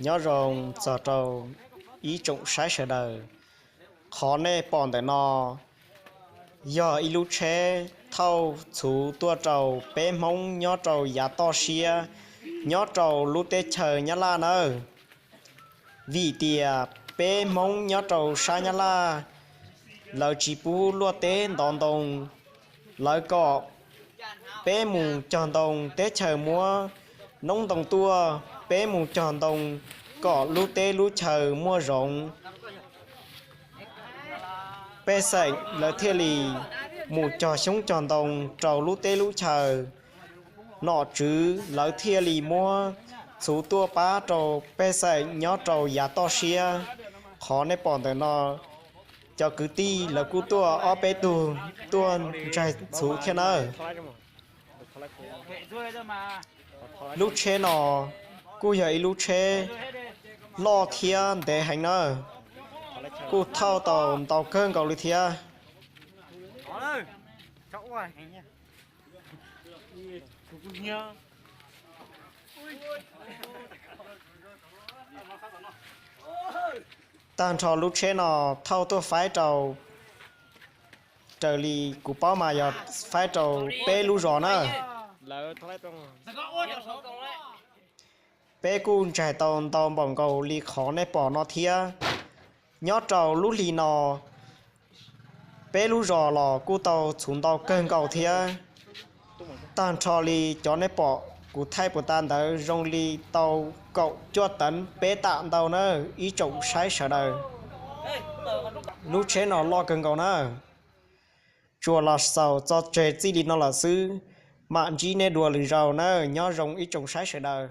Nyob zoo txog rau ib tsoom saib sawv daws. Qhov nej pom ntawm no yog ib lub tsheb thauj txhuv tuaj rau peb Hmoob nyob rau yav toj siab, nyob rau lub teb chaws Nyab Laj nawb. Vim tias peb Hmoob nyob rau sab Nyab Laj, lawv tsis pub luaj teb ntov ntoo, lawv kom peb mus cog ntoo teb chaws muab noob ntoo tuaj, peb mus cog ntoo kom lub teb lub chaws muaj zoov. Pej xeem lawv thiaj li mus cog xyoob cog ntoo rau lub teb lub chaws. Nom tswv lawv thiaj li muab txhuv tuaj pab rau pej xeem nyob rau yav toj siab. Qhov nej pom ntawm no, cov kwv tij lawv kuj tuaj ob peb tug tuaj ntsaig txhuv thiab nawb. Lub tsheb no kuj yog ib lub tsheb loj thiab ntev heev nawb, kuj thauj tau ntau kawg nkaus li thiab. Tag nrho lub tsheb no thauj tuaj faib rau, raws li kuv paub mas yog faib rau peb lub zos na. Peb kuj ntsaig tau ntau npaum nkaus li qhov nej pom no thiab. Nyob rau lub hli no, peb lub zos los kuj tau txhuv ntau kawg nkaus thiab. Tag nrho li cov nej pom kuv thaij puas tas ntawd zoo li tau kaum cuaj teev peb tam ntau na, ib tsoom saib sawv daws. Lub tsheb no loj kawg nkaus na. Tsuas los xaus txog tseg txij li no lawm xwb, mam ntsib nej dua lwm zaus na, nyob zoo ib tsoom saib sawv daws.